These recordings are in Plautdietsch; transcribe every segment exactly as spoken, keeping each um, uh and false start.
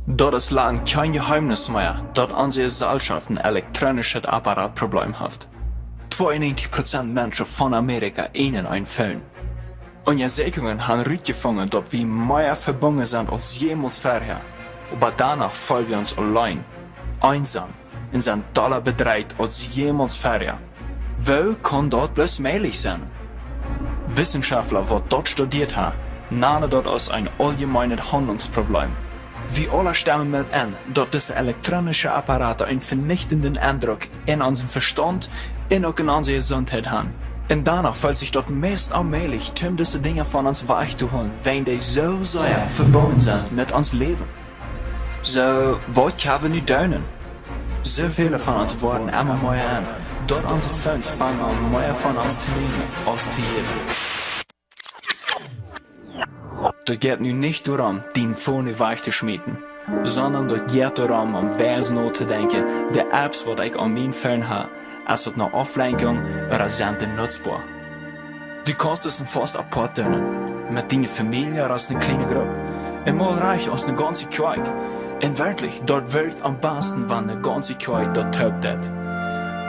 Daut es lang kjeen Jeheemnis mea, daut onse Jeselschoft een elektronischet Apparatproblem haft. Tweeunnegentig Prozent Menschen von Amerika ieejnen een Phone. Unjasäkjungen haben rutjefungen, daut wie mea vebungen sent aus jemols verhäa. Oba doano feelen wie ons auleen, eensom un sent dolla bedreit aus jemols verhäa. Woo kaun daut bloos mäajlich sennen? Wissenschaftler, waut daut studieet haben, nanen daut aus een auljemeenet Haundlungsproblem. Wie aula stemen met en, daut dise elektronische Apparaten eenen venichtenden Endruck en onsen Vestaunt un uk en onse Jesuntheit haben. Un doano feelt sikj daut meist onmäajlich, om dise Dinja von ons wajch to hoolen, wiels dee soo sea vebungen sent met ons Läwen. Soo, waut kjenn wie nu doonen? Soo väle von ons woaren emma mea en, daut onse Phones fangen aun mea von ons to nämen aus to jäwen. Daut jeit nu nich doaromm, dien Phone wajch to schmieten, sonda daut jeit doaromm, om wies notodenkjen, de Apps, waut ekj aun mien Phone hab, es daut ne Auflenkjunk ooda sent dee nutzboa? Du kaust dee fast apoat doonen, met diene Famielje ooda aus ne kjliene Grupp, un mol rajcht aus ne gaunze Kjoakj. Un werkjlich, daut werkjt aum basten, wan ne gaunze Kjoakj daut toop deit.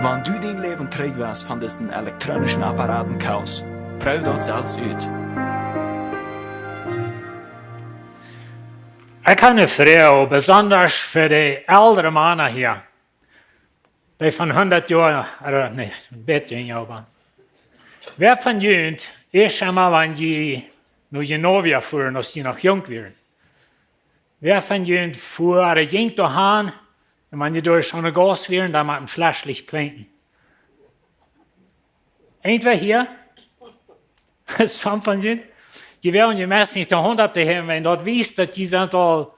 Wan du dien Läwen trigj west von disen elektronischen Apparaten kaust, proow daut selfst ut. Ekj hab ne Froag, besonda fa de elre Mana hia. Dee von hundat Joa, ooda nä, een bät jinja, oba. Wäa von junt, ieescht emol, wan jie no Genovia fuaren, aus jie noch junk wieren? Wäa von junt fua, ooda jinkj doa han, un wan jie doa aun de Gauss wieren, dan met een Flashlicht plinkjen? Irjentwäa hia? Some von junt? Jie wieren jie meist nich de Haunt opptohäwen, wiels daut wiest, daut jie sent aul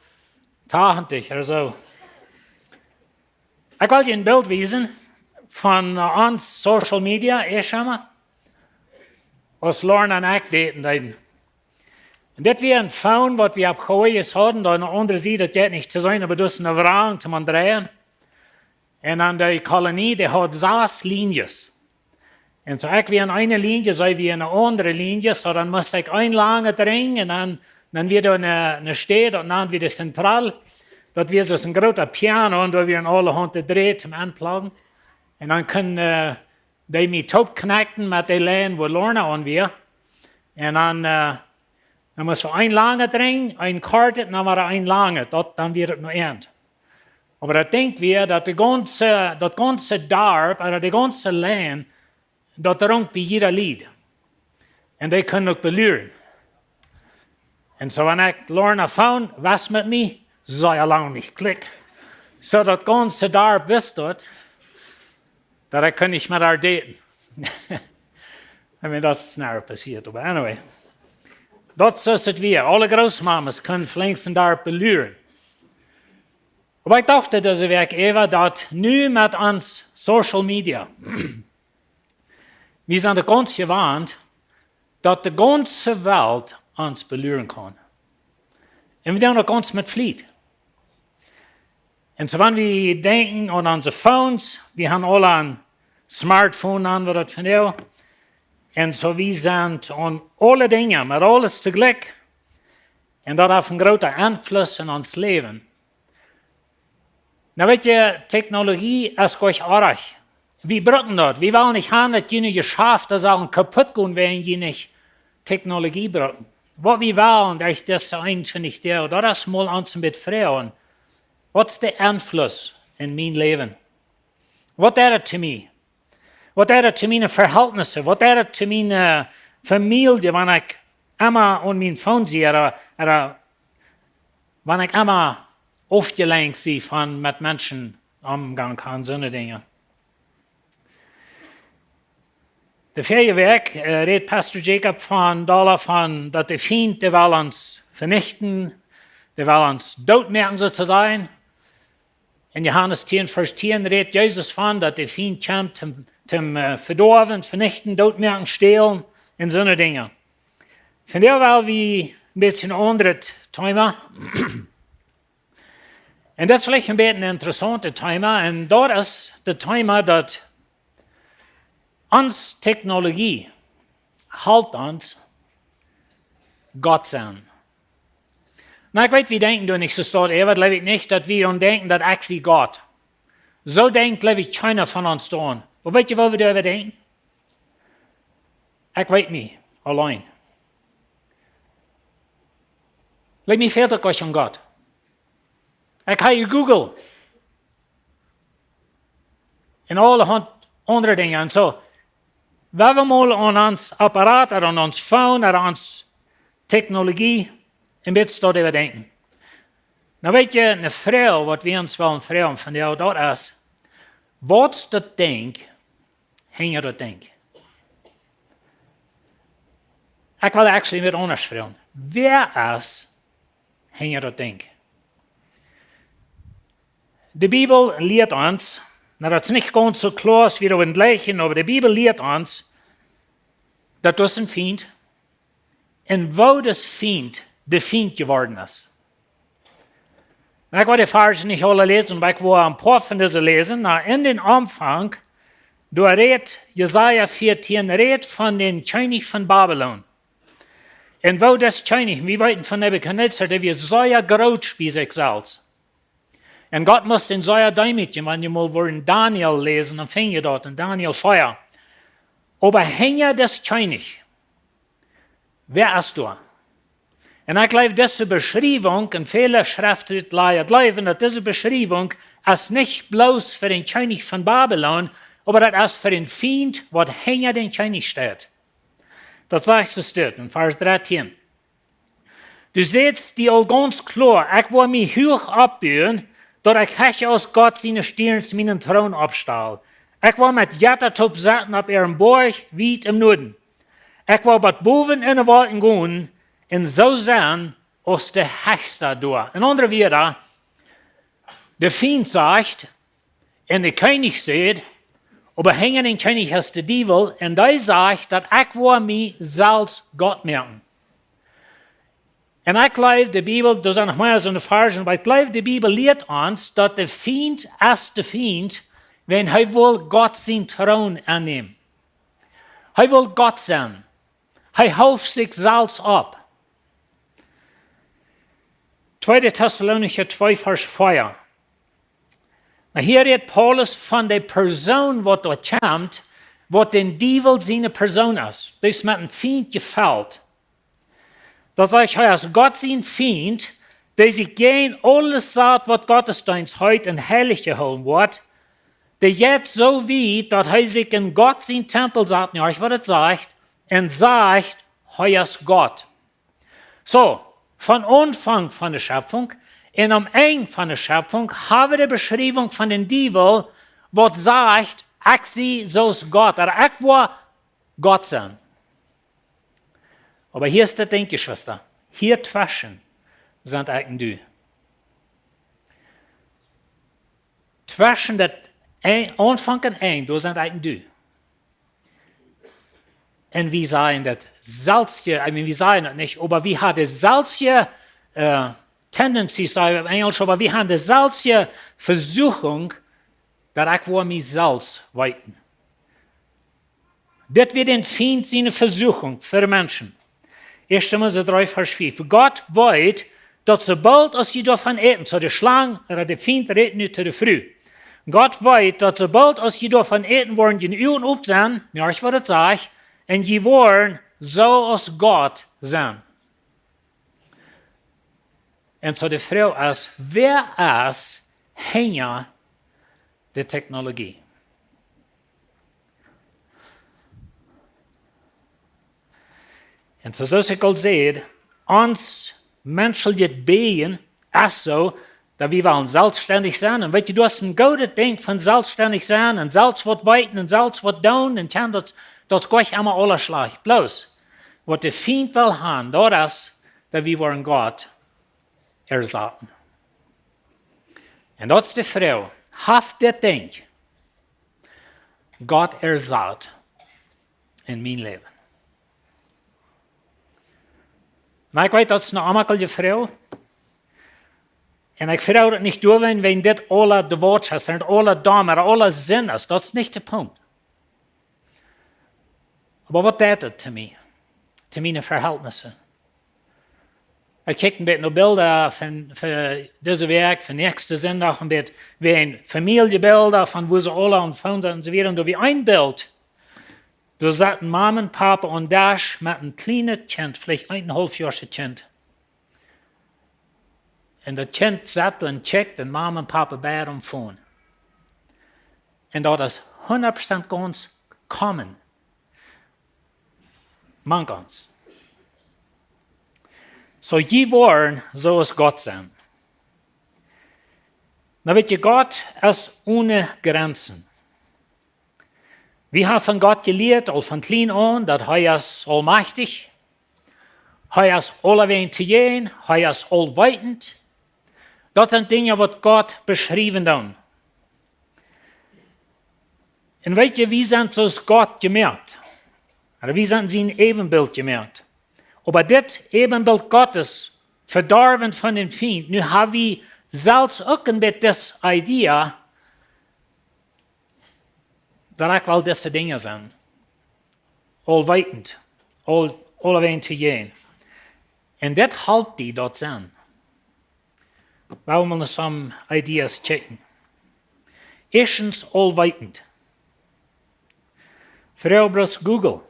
tachentich ooda soo. Ekj well junt een Bilt wiesen von, äh, ons Social Media, ieescht emol, aus Lorna un ekj daten deeden. Un dit wia een Phone, waut wie opp Hawaii hauden, doa aun de aundre Sied, daut jeit nich to seenen, oba daut es een Wrang, kaun maun dreien. Un dan de Kolonie, dee haud sas Lienjes. Un soo ekj wia en eene Lienje, see wia en eene aundre Lienje, soo dan must ekj een langet drinjen un dan, dan wia doa ne, ne Städ, daut nand wie de Central. Daut wia soo een groota Piano un doa wieren aulahaunt Dräd toom aunpluggen. Un dan kunn, äh, dee mie toop connecten met de Lien, wua Lorna aun wia. Un dan, äh, dan must wie een langet drinjen, een kortet, dan wada een langet. Daut, dan wia daut no Enj. Oba daut Dinkj wia, daut de gaunze, daut gaunze Darp, ooda de gaunze Lien, daut drunk bie jieda Lied. Un dee kunnen uk beluren. Un soo, wan ekj Lorna phone, wia see met mie, see haud lang nich Klikj. Soo daut gaunze Darp wist daut, daut ekj kunn nich met äa daten. I mean, daut es never passieet, oba anyway. Daut es soo aus et wia. Aule Grootmames kunnen flinks en Darp beluren. Oba ekj docht, daut es werkjlich äwa daut nu met ons Social Media. Wie sent daut gaunz jewant, daut de gaunze Welt ons beluren kaun. Un wie doonen daut gaunz met Fliet. Un soo, wan wie denkjen aun onse Phones, wie haben aule een Smartphone aun, waut daut von die. Un soo, wie sent aun aule Dinja, met aules toojlikj. Un daut haft een grooten Enfluss en ons Läwen. Nu weet jie, Technologie es goot oajch. Wie brucken daut. Wie wellen nich haben, daut june Jeschafte sellen kaput gonen, wan jie nich Technologie brucken. Waut wie wellen, daut es dise eenuntwintich Doag, daut es mol ons een bät froagen. Waut es de Enfluss en mien Läwen? Waut deit et to mie? Waut deit et to miene Verhältnisse? Waut deit et to miene, äh, Famielje, wan ekj emma aun mien Phone sie, ooda, ooda wan ekj emma aufjelenkjt sie von met Menschen omgonen kaun, soone Dinja? De värje Wäakj, äh, räd Pastor Jacob von, doavon, daut de Fient, dee well ons venichten, dee well ons dootmoaken, soo to sajen. En Johanes tieen, Varsch tieen räd Jesus von, daut de Fient kjemt toom, toom, äh, vedoawen, venichten, dootmoaken, stälen un soone Dinja. Vondoag well wie een bät een aundret Thema. Un daut es veleicht een bät een interessauntet Thema. Un daut es daut Thema daut ons Technologie halpt ons Gott sennen. Na, ekj weet, wie denkjen doa nich soo stoakj äwa, jleew ekj nich, daut wie aun denkjen, daut ekj sie Gott. Soo denkjt, jleew ekj, kjeena von ons doaraun. Oba weet jie, waut wie doaräwa denkjen? Ekj weet nich, auleen. Jleew mie fält uk nich aun Gott. Ekj hab Google. Un aulahaunt aundre Dinja. Un soo, wan wie mol aun ons Apparat, ooda aun ons Phone, ooda aun ons Technologie, een bät stoakj äwa denkjen. Nu weet jie, eene Froag, waut wie ons wellen froagen von die, daut es, waut es daut Dinkj hinja daut Dinkj? Ekj well actually waut aundasch froagen. Wäa es hinja daut Dinkj? De Bibel lieet ons, nu, daut es nich gaunz soo kloa aus wie daut wudden jlikjen, oba de Bibel lieet ons, daut daut een Fient, un woo daut Fient de Fient jeworden es. Nu, ekj woa de Varsch nich aule läsen, oba ekj woa een poa von dise läsen. Nu, en dän Aunfank, doa rät Jesaja vieetieen, rät von dän Kjennich von Babilon. Un woo daut Kjennich, wie weeten von Nebukadnezar, dee wia sea groot bie sikj selfst. Un Gott must am sea deemootjen, wan jie mol wudden Daniel läsen, dan finj jie daut en Daniel vea. Oba hinja daut Kjennich, wäa es doa? Un ekj jleew, dise Beschriewunk, un väle Schreftutlaja jleewen, daut dise Beschriewunk es nich bloos fa dän Kjennich von Babilon, oba daut es fa dän Fient, waut hinja dän Kjennich steit. Daut sajcht soo stoakj en Varsch dartieen. Du sajchst die aul gaunz kloa, ekj woa mie huach oppbuen, daut ekj hecha aus Gott siene Stierns mienen Troon oppstal. Ekj woa met Jetta toop sitten opp äaren Boajch wiet em Nuaden. Ekj woa bat bowen en de Wolkjen gonen un soo sennen aus de Hechsta doa. En aundre Wieed, de Fient sajcht, un de Kjennich sajcht, oba hinja dän Kjennich es de Diewel, un dee sajcht, daut ekj woa mie selfst Gott moaken. Un ekj jleew, de Bibel, doa sent noch mea soone Varschen, oba ekj jleew, de Bibel lieet ons, daut de Fient es de Fient, wan hee well Gott sienen Troon aunnämen. Hee well Gott sennen. Hee heft sikj selfst opp. Tweede Tessalonicha twee, Varsch vea. Nu, hia rät Paulus von de Persoon, waut doa kjemt, waut dän Diewel siene Persoon es. Dee es met een Fient jefelt. Daut sajcht, hee es Gott sien Fient, dee sikj jäajen aules saut, waut Gottesdeenst heet un heilich jehoolen woat. Dee jeit soo wiet, daut hee sikj en Gott sien Tempel saut, nu, ekj woa daut sajen, un sajcht, hee es Gott. Soo, von Aunfank von de Schepfunk un aum Enj von de Schepfunk hab wie de Beschriewunk von dän Diewel, waut sajcht, ekj sie soo aus Gott, ooda ekj woa Gott sennen. Oba hia es daut Dinkj, Jeschwista. Hia tweschen sent ekj un du. Tweschen daut Enj, Aunfank un Enj, doa sent ekj un du. Un wie sajen daut selwje, I mean, wie sajen daut nich, oba wie haben de selwje, äh, tendencies, saj wie opp Enjlisch, oba wie haben de selwje Vesuchunk, daut ekj woa mie selfst weeten. Dit wia dän Fient siene Vesuchunk fa de Menschen. Ieeschte Mose dree, Varsch fief. Gott weet, daut soo boolt aus jie doavon äten, soo de Schlang, ooda de Fient rät nu to de Fru. Gott weet, daut soo boolt aus jie doavon äten, woaren june Uagen op sennen, nu, ekj woa daut sajen, un jie woaren soo aus Gott sennen. Un soo de Froag es, wäa es hinja de Technologie? Un soo, soo aus ekj aul säd, ons menschlichet Wesen es soo, daut wie wellen selfststendich sennen. Un weet jie, du hast een goodet Dinkj von selfststendich sennen un selfst waut weeten un selfst waut doonen un kjennen, daut, daut es nich emma aules schlajcht. Bloos, waut de Fient well haben, daut es, daut wie woaren Gott ersaten. Un daut es de Froag, haft dit Dinkj Gott ersaut en mien Läwen? Nu, ekj weet, daut es eene aunjekomme Froag. Un ekj froag daut nich doawäajen, wäajen dit aula de Woarheit es un aula domm, aula Sind es. Daut es nich de Punkt. Oba waut deit daut to mie? To miene Verhältnisse. Ekj kjikj een bät no Bilda von, fa dise Wäakj, fa näakjsten Sindach, een bät wäajen Famieljebilda, von woo see aula aum Phone sent un soo wieda. Un doa wia een Bilt, doa saut Mama un Papa aum Desch met een kjlienet Kjint, veleicht eenenhaulf Joa Kjint. Un daut Kjint saut un kjikjt un Mama un Papa beid aum Phone. Un daut es hundat Prozent gaunz common mank ons. Soo, jie woaren soo aus Gott sennen. Na, weet jie, Gott es one Grenzen. Wie haben von Gott jelieet, aul von kjlien aun, daut hee es aulmajchtich, hee es aulawäajen to jäajen, hee es aulweetend. Daut sent Dinja, waut Gott beschriewen deit. Un weet jie, wie sent soo aus Gott jemoakt. Ooda wie sent sien Äwenbilt jemoakt. Oba dit Äwenbilt Gottes, vedorwen von dän Fient, nu hab wie selfst uk een bät dise Idee, daut ekj well dise Dinja sennen. Aulweetend, aul, aulawäajen to jäajen. Un dit halpt die daut sennen. Well wie mol no some ideas kjikjen. Ieeschtens, aulweetend. Froag bloos Google.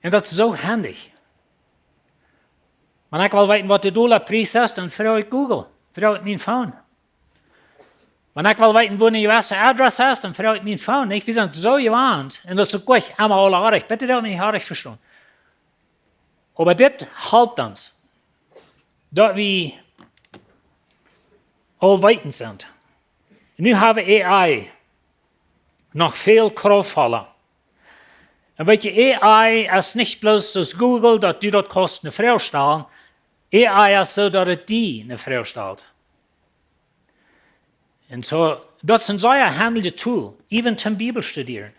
Un daut es soo hendich. Wan ekj well weeten, waut de Dolla Pries es, dan froag ekj Google. Froag ekj mien Phone. Wan ekj well weeten, woo een jewesset Adress es, dan froag ekj mien Phone, nich? Wie sent soo jewant. Un daut es uk nich emma aula oajch. Bitte doot mie nich oajch vestonen. Oba dit halpt ons, daut wie aulweetend sent. Nu hab wie A I noch väl kraftvolla. Un weet jie, A I es nich bloos soo aus Google, daut du daut kaust eene Froag stalen. A I es soo, daut et die eene Froag stalt. Un soo, daut es een sea hendichet Tool, even toom Bibel studieren.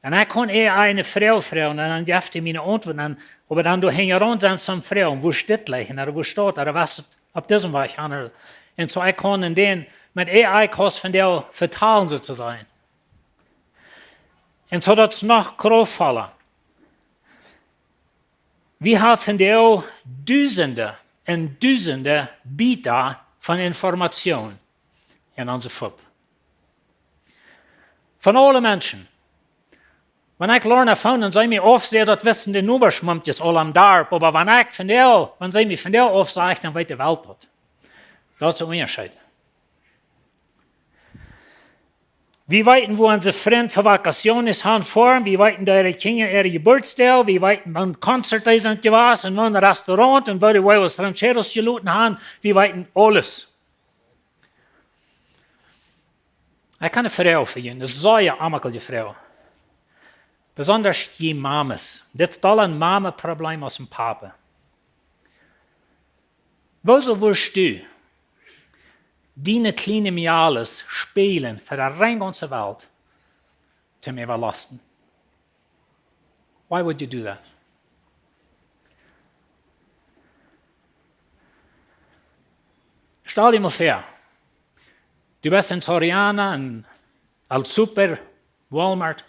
Un ekj kaun A I eene Froag froagen un dan jeft hee mie eene Auntwuat. Un, oba dan doa hinjaraun sent some Froagen, woo steit et, ooda woo steit et, ooda woo es et opp disen Wajch aun. Un soo, ekj kaun en dän, met A I kaust von dän vetalen, soo to sajen. Un soo, daut es noch kraftvolla. Wie haben vondoag dusende un dusende Bieeta von Information en onse Fupp. Von aule Menschen. Wan ekj Lorna phone, dan saj mie oft, see, daut wisten de Nobaschmamkjes aul aum Darp, oba wan ekj vondoag, wan see mie vondoag aufsajcht, dan weet de Welt daut. Daut es een Unjascheet. Wie weeten, woo onse Frind fa Vacaciones han foaren. Wie weeten, dee äare Kjinja äare Jeburtsdoag. Wie weeten, waut Konzert dee sent jewast un waut Restaurant un woo de Huevos Rancheros jeloten han. Wie weeten aules. Ekj kaun eene Froag fa junt, eene sea amakjelje Froag. Besondasch jie Mamas. Dit es aul een Mama-Problem aus een Papa. Woo soo wurscht du diene kjliene Mejales spälen fa de rein gaunze Welt toom äwalasten? Why would you do that? Stal die mol väa, du best en Soriana, en El Super, Walmart,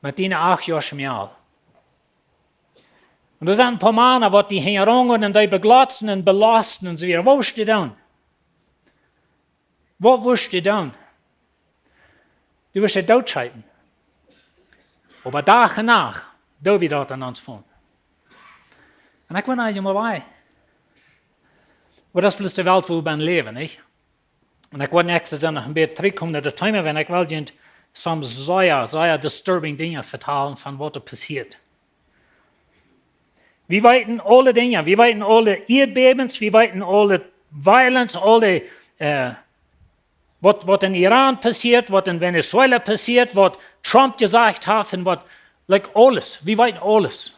met diene acht Joa Mejal. Un doa sent een poa Mana, waut die hinjaraun gonen un die beglotzen un belasten un soo wieda. Waut wurscht du doonen? Waut wurscht du doonen? Du wurscht doot schekjen. Oba Dach un Nacht doo wie daut aun ons Phone. Un ekj wudd nich mol wee. Oba daut es bloos de Welt, woo wie en läwen, nich? Un ekj wudd näakjstet Sindach noch een bät trigjkomen no daut Thema, wan ekj well junt some sea, sea disturbing Dinja vetalen von waut doa passieet. Wie weeten aule Dinja, wie weeten aule Ieedbäwens, wie weeten aule violence, aule, äh, waut, waut en Iran passieet, waut en Venezuela passieet, waut Trump jesajcht haft un waut, like, aules. Wie weeten aules.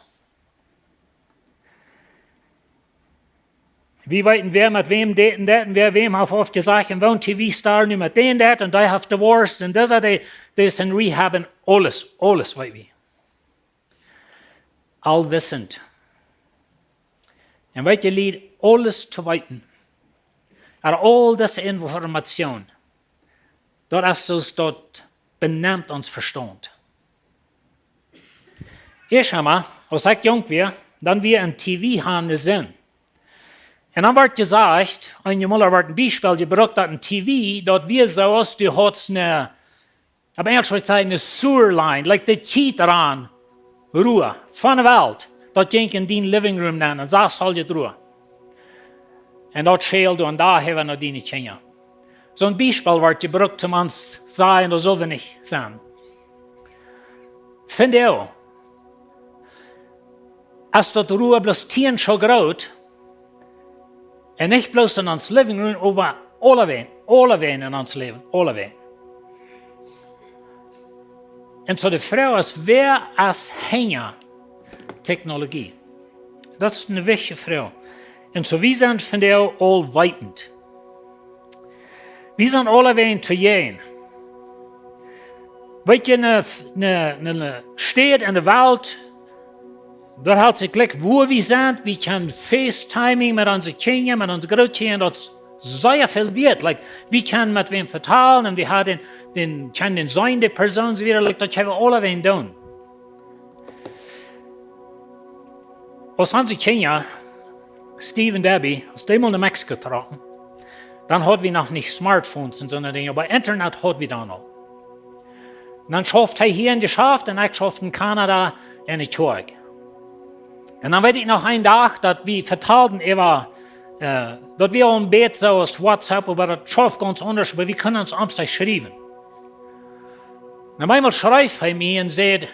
Wie weeten, wäa met wäm deit un daut un wäa wäm haft aufjesajcht un woo TV-Star nu met dän deit un dee haft divorced un disa, dee, dee es en rehab un aules, aules weet wie. Aulwissend. Un weet jie, Lied, aules to weeten, un aul dise Information, daut es soo aus daut benemt ons Vestaunt. Ieescht emol, Aus ekj junk wia, dan wia een T V aun de Senn. Un dan wort jesajcht, eenjemol wort een Biespel jebrukt, daut een T V, daut wia soo aus du haudst ne, opp Enjelsch wudd ekj sajen, ne sewer line, like de Kjiet aun, Rua, von de Welt, daut jinkj en dien living room nenn un sach aul daut Rua. Un daut schäld du un doa haben no diene Kjinja. Soon Biespel wort jebrukt, om ons to sajen, daut sull wie nich sennen. Vondoag, es daut Rua bloos tieen Schoo groot, un nich bloos en ons living room, oba aulawäajen, aulawäajen en ons Läwen, aulawäajen. Un soo de Froag es, wäa es hinja Technologie? Daut es eene wichtje Froag. Un soo, wie sent vondoag aul weetend. Wie sent aulawäajen to jäajen. Weet jie, ne, ne, ne, ne Städ en de Welt, daut haft sikj jlikj, wua wie sent. Wie kjennen FaceTiming met onse Kjinja, met onse Grootkjinja, daut es sea väl wieet. Like, wie kjennen met wäm vetalen un wie haben dän, dän, kjennen dän seenen, de Persoon, soo wieda, like, daut kjenn wie aulawäajen doonen. Aus onse Kjinja, Steve un Debbie, aus dee mol no Mexiko trocken, dan haud wie noch nich Smartphones un soone Dinja, oba Internet haud wie dan aul. Un dan schauft hee hia en Jeschaft un ekj schauft en Kanada en de Kjoakj. Un dan weet ekj noch een Dach, daut wie vetalden äwa, äh, daut wia aul een bät soo aus WhatsApp, oba daut schauft gaunz aundasch, oba wie kunnen ons omsich schriewen. Un opp eemol schreef hee mie un säd,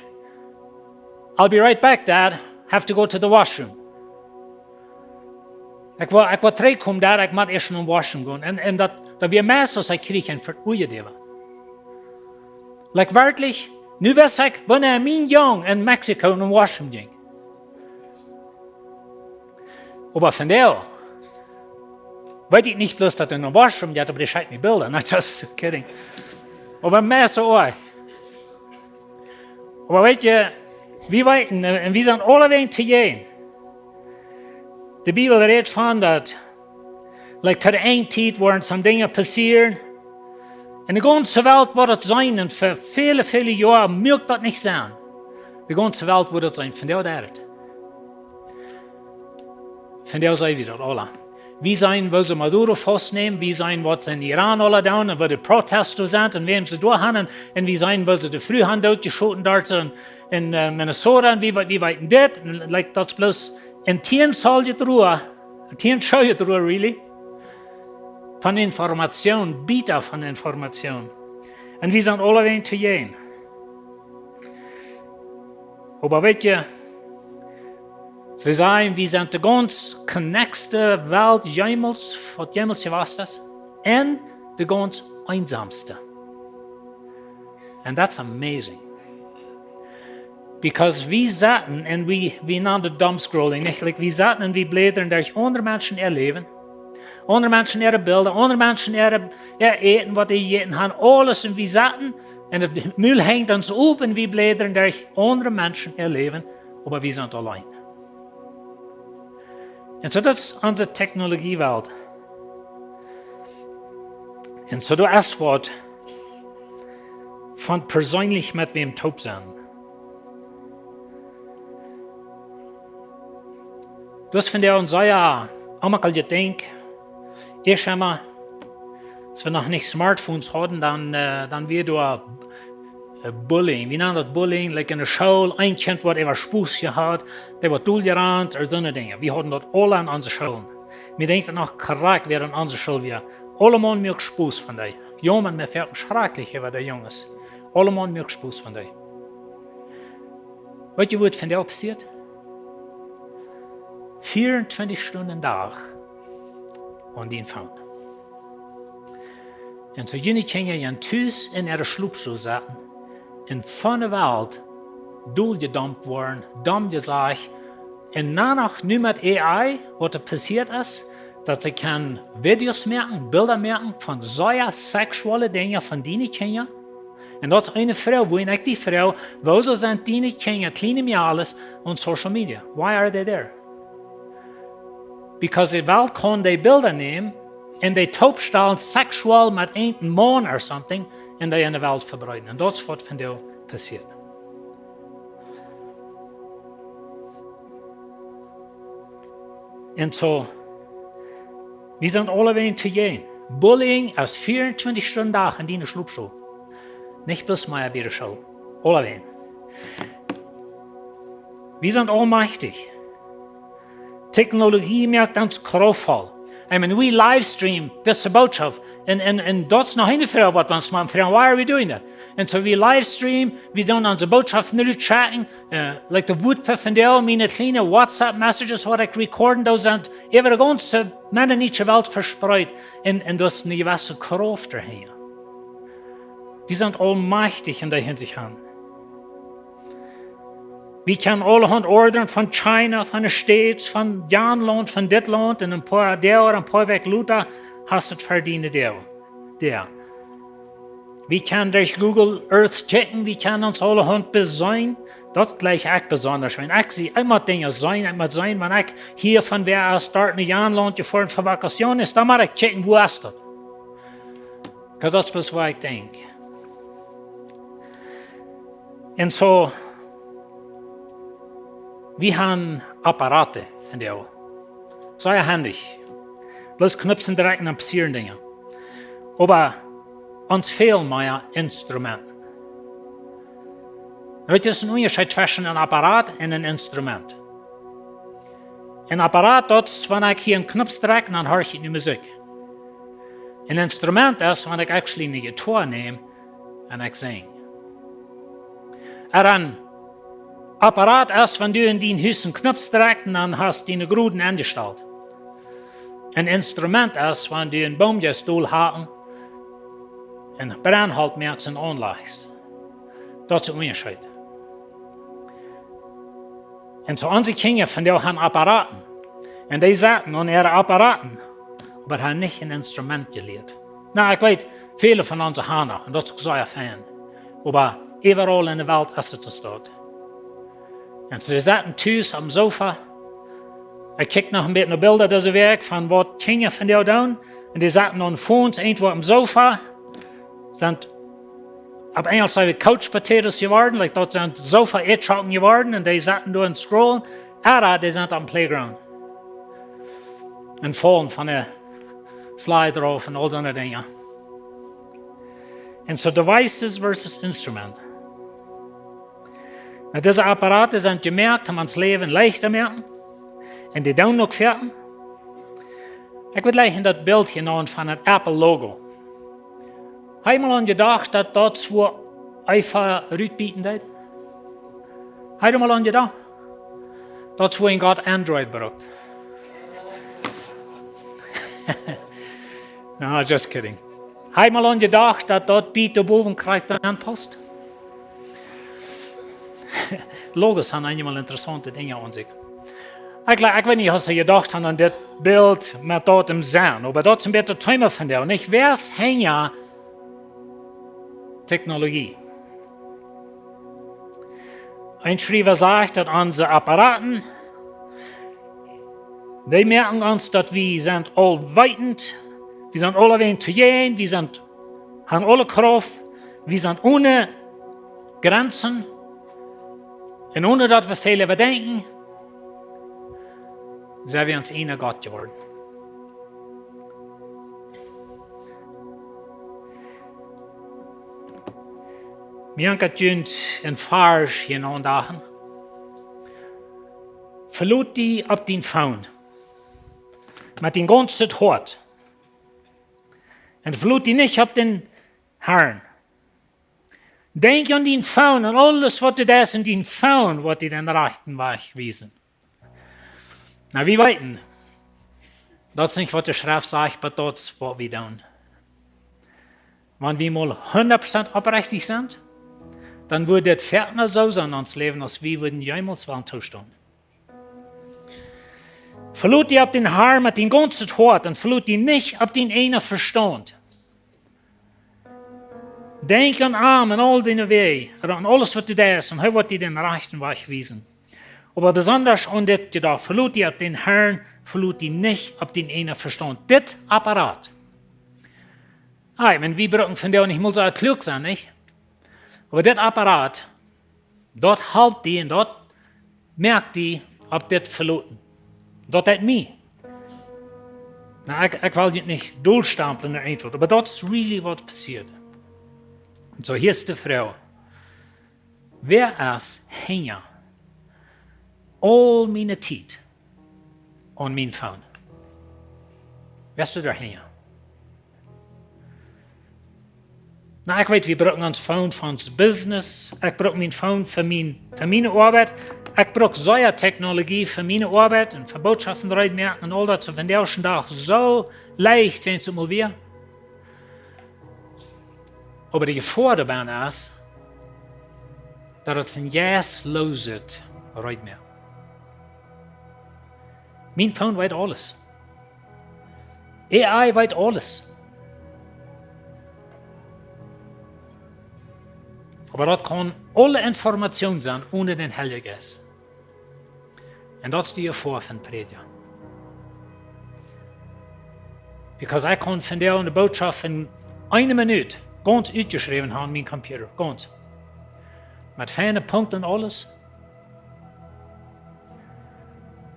"I'll be right back, Dad. Have to go to the washroom." Ekj woa, ekj woa trigjkomen, Dad, ekj mott ieescht nom washroom gonen. Un, un daut, daut wia meist aus ekj kjrieech een Veruadeelen. Like, werkjlich, nu wist ekj, wanea mien Jung en Mexiko nom washroom jinkj. Oba vondoag weet ekj nich bloos, daut hee nom washroom jinkj, oba dee schekjt mie Bilda. No, just kidding. Oba meist soo uk. Oba weet jie, wie weeten, äh, un wie sent aulawäajen to jäajen. De Bibel rät von daut, like, to de Enjtiet woaren soone Dinja passieren. Un de gaunze Welt woat daut seenen, un fa väle, väle Joa mucht daut nich sennen. De gaunze Welt woat daut seenen, vondoag deit et. Vondoag seenen wie daut aula. Wie seenen, woo see Maduro faustnämen, wie seenen, waut see en Iran aula doonen, un woo de Protesten sent, un wäm see doa han, un, un wie seenen, woo see de Fru han dootjeschoten doa en, en, äh, Minnesota, un wie, wie weeten dit, un, like, daut es bloos een tieen Schoo groot, een tieen Schoo groot, really, von Information, Bieter von Information. Un wie sent aulawäajen to jäajen. Oba weet jie, see sajen, wie sent de gaunz connectedste Welt jemols, waut jemols jewast es, un de gaunz eensamste. And that's amazing. Because wie sitten un wie, wie nanen daut doomscrolling, nich? Like, wie sitten un wie bläden derch aundre Menschen äa Läwen. Aundre Menschen äare Bilda, aundre Menschen äare, äa Äten, waut dee jejäten han, aules. Un wie sitten, un daut Mul henjt ons op, un wie bläden derch aundre Menschen äa Läwen, oba wie sent auleen. Un soo, daut es onse Technologiewelt. Un soo, doa es waut von perseenlich met wäm toop sennen. Daut es vondoag een sea aunjeneemet Dinkj. Ieescht emol, aus wie noch nich Smartphones hauden, dan, äh, dan wia doa, äh, Bullying. Wie nanen daut Bullying, like, en de School, een Kjint woat äwa Spos jehaut, dee woat doljerant, ooda soone Dinja. Wie hauden daut aula en onse Schoolen. Mie denkjt daut noch krakjt, wäa en onse School wia. Aulemaun muak Spos von dee. Jo, Maun, mie fält schrakjlich äwa dee Junges. Aulemaun muak Spos von dee. Weet jie, waut vondoag passieet? Veeauntwintich Stunden Dach aun dien Phone. Un soo june Kjinja kjennen tus en äare Schlopstow sitten un von de Welt doljedomt woaren, domm jesajcht. Un dan noch nu met A I, waut doa passieet es, daut see kjennen Videos moaken, Bilda moaken von sea seksuelle Dinja von diene Kjinja. Un daut es eene Froag, woo ekj die froag, wuarom sent diene Kjinja, kjliene Mejales, opp social media? Why are they there? Because de Welt kaun dee Bilda nämen un dee toopstalen seksuell met een Maun or something un dee en de Welt vebreeden. Un daut es waut vondoag passieet. Un soo, wie sent aulawäajen to jäajen. Bullying es vea un twintich Stunden Dach en diene Schlupstow. Nich bloos mea bie de School. Aulawäajen. Wie sent aulmajchtich. Technologie moakt ons kraftvoll. I mean, wie livestream dise Bootschoft. Un, un, un daut es noch een Froag, waut wie ons motten froagen, why are we doing that? Un soo, wie livestream, wie doonen onse Bootschoften rutschekjen, uh, like de Wuat fa vondoag, miene kjliene WhatsApp-messages, waut ekj recorden doo, sent äwa de gaunze Mennonitsche Welt vespreet. Un, un daut es eene jewesse Krauft doahinja. Wie sent aulmajchtich en dee Hinsicht aun. Wie kjennen aulahaunt ordren von China, von de States, von jan Launt, von dit Launt, un een poa Doag ooda een poa Wäakj lota hast du et fa diene Däa. Däa. Wie kjennen derch Google Earth checken, wie kjennen ons aulahaunt beseenen. Daut jleich ekj besonda, wan ekj see, ekj mott Dinja seenen, ekj mott seenen, wan ekj hia von wäa aus doa no jan Launt jefoaren fa Vacation es, dan mott ekj checken, woo es daut? Because daut es waut ekj denkj. Un soo, wie haben Apparaten vondoag. Sea haundich. Bloos knipsen, dreien, dan passieren Dinja. Oba ons fält mea Instrumenten. Weetst, daut es een Unjascheet tweschen een Apparat un een Instrument. Een Apparat, daut es, wan ekj hia een Knoop drekj, dan hia ekj nu Musikj. Een Instrument es, wan ekj actually eene Gitoa nem un ekj sinj. Een Apparat es, wan du en dien Hus een Knoop drekjst, dan hast du diene Groden aunjestalt. Een Instrument es, wan du een Boom jeist dolhacken un Brennholt moakst un aunlajchst. Daut es een Unjascheet. Un soo onse Kjinja vondoag haben Apparaten. Un dee sitten aun äare Apparaten, oba haben nich een Instrument jelieet. Nu, ekj weet, väle von ons haben daut, un daut es sea fein. Oba äwaraul en de Welt es et soo doa. Un see sitten tus aum Sofa. Ekj kjikj noch een bät no Bilda dise Wäakj von waut Kjinja vondoag doonen. Un dee sitten aun Phones irjentwua aum Sofa. Sent opp Enjelsch saj wie couch potatoes jeworden, like, daut sent Sofa-Ätschocken jeworden, un dee sitten doa un scrollen. Ooda dee sent aum Playground. Un faulen von de Slide rauf un aul soone Dinja. Un soo devices versus instrument. Nu, dise Apparaten sent jemoakt om ons Läwen leichta to moaken. Un dee doonen uk foaken. Ekj wull jlikj daut Bilt hia nämen von daut Apple-Logo. Hast du mol aun jedocht, daut daut soo eefach rutbieten deed? Hast du mol aun jedocht, daut soo een Gott Android brukt? No, just kidding. Hast du mol aun jedocht, daut daut Biet doa bowen krakjt aunpaust? Logos haben eenjemol interessaunte Dinja aun sikj. Ekj, ekj weet nich, aus jie jedocht haben aun dit Bilt met daut em Senn, oba daut es een bät daut Thema vondoag, nich? Wäa es hinja Technologie? Een Schriewa sajcht, daut onse Apparaten, dee moaken ons, daut wie sent aulweetend, wie sent aulawäajen to jäajen, wie sent, haben aule Krauft, wie sent one Grenzen un one daut wie väl äwadenkjen, sent wie ons eejna Gott jeworden. Mie haft daut junt een Varsch hia aunjedocht. Veloot die opp dien Phone. Met dien gaunzet Hoat. Un veloot die nich opp dän Harn. Denkj aun dien Phone un aules waut du deist en dien Phone woat die dän rajchten Wajch wiesen. Nu, wie weeten, daut es nich waut de Schreft sajcht, oba daut es waut wie doonen. Wan wie mol hundat Prozent oprechtich sent, dan wudd dit foaken soo sennen en ons Läwen, aus wie wudden jemols wellen toostonen. Veloot die opp dän Harn met dien gaunzet Hoat un veloot die nich opp dien eejnen Vestaunt. Denkj aun am en aul diene Wäaj, aun aules waut du deist, un hee woat die dän rajchten Wajch wiesen. Oba besonda aun dit jedocht, veloot die opp dän Harn, veloot die nich opp dien eejnen Vestaunt. Dit Apparat. Ah, ekj meen, wie brucken vondoag nich mol soo kluak sennen, nich? Oba dit Apparat, daut halpt die un daut moakt die opp dit veloten. Daut deit mie. Na, ekj, ekj well junt nich dolstamplen ooda irjent waut, oba daut es really waut passieet. Un soo, hia es de Froag: Wäa es hinja aul miene Tiet aun mien Phone? Wäa es doa hinja? Na, ekj weet, wie brucken ons Phone fa ons Business. Ekj bruk mien Phone fa mien, fa miene Oabeit. Ekj bruk sea Technologie fa miene Oabeit un fa Bootschoften reed moaken un aul daut, soo von dän ieeschten Dach soo leicht, wan et mol wia. Oba de Jefoa doabie es, daut et een jeistlooset Reed moakt. Mien Phone weet aules. A I weet aules. Oba daut kaun aule Information sennen onen dän Heiljen Jeist. Un daut es de Jefoa von Prädja. Because ekj kaun vondoag eene Botschaft en eene Minut gaunz utjeschräwen haben aun mienen Computer, gaunz. Met feine Punkten un aules.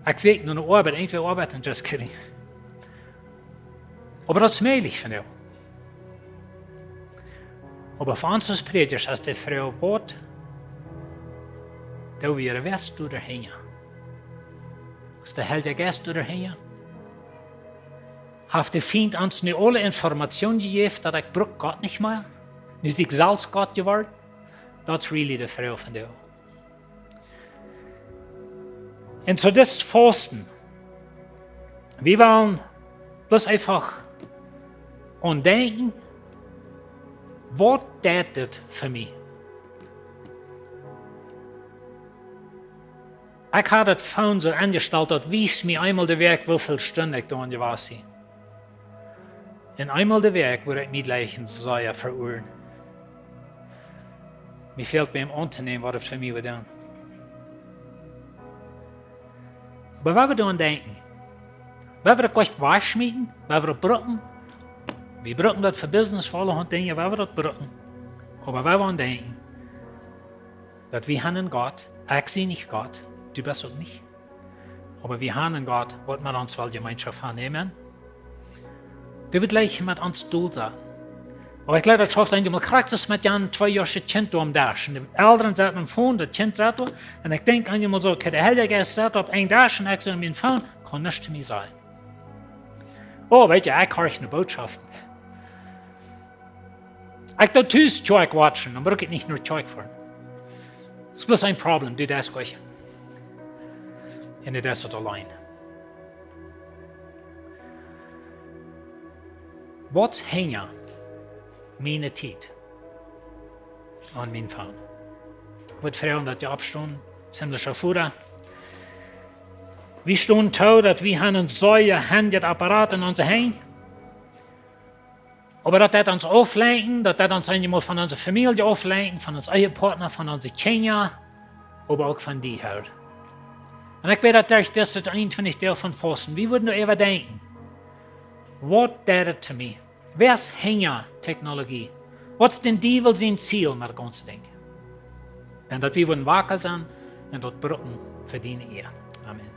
Ekj sieekj no eene Oabeit, irjentwäa Oabeit, I'm just kidding. Oba daut es mäajlich vondoag. Oba fa ons aus Prädjasch es de Froag, waut doo wie, wäa es doa hinja? Es de Heilje Jeist doa hinja? Haft de Fient ons nu aule Information jejäft, daut ekj bruk Gott nich mea? Nu sie ekj selfst Gott jeworden? Daut es really de Froag vondoag. Un soo dit Fausten, wie wellen bloos eefach aun denkjen, waut deit dit fa mie? Ekj haud daut Phone soo enjestalt, daut wiest mie eemol de Wäakj, woo väl Stunden ekj doa aun jewast sie. Un eemol de Wäakj wudd ekj mie jlikj sea veuaren. Mie fält wäm auntonämen, waut et fa mie wudd doonen. Oba wan wie doaraun denkjen, wan wie daut jlikj wajchschmieten, wan wie daut brucken, wie brucken daut fa Business, fa aulahaunt Dinja, wan wie daut brucken. Oba wan wie aun denkjen, daut wie haben eenen Gott, ekj sie nich Gott, du best uk nich. Oba wie haben eenen Gott, waut met ons well Jemeenschoft haben. Amen. Dee woat jlikj met ons dol sennen. Oba ekj jleew, daut schauft eemol krakjt soo aus met jan twee Joa oolet Kjint doa aum Desch. Un de Elren sitten aum Phone, daut Kjint sitt doa. Un ekj denkj eemol soo, okay, de Heilje Jeist sitt opp een Desch un ekj sitt aun mien Phone, kaun nuscht to mie sennen. Oh, weetst, ekj horch ne Botschaft. Ekj doo tus Kjoakj watchen, dan bruk ekj nich no Kjoakj foaren. Daut es bloos een Problem, du deist goa. Un du deist daut auleen. Waut hinja miene Tiet aun mien Phone? Ekj wudd froagen, daut jie oppstonen, himmlischa Voda. Wie stonen too, daut wie haben een sea handiet Apparat en onse Henj. Oba daut deit ons auflenkjen, daut deit ons eenjemol von onse Famielje auflenkjen, von onsen Ehepartner, von onse Kjinja, oba uk von die, Herr. Un ekj bäd, daut derch dise eenuntwintich Doag von Fausten, wie wudden doa äwadenkjen, waut deit et to mie? Wäa es hinja Technologie? Waut es dän Diewel sien Ziel met daut gaunze Dinkj? Un daut wie wudden waka sennen un daut brucken fa diene Ea. Amen.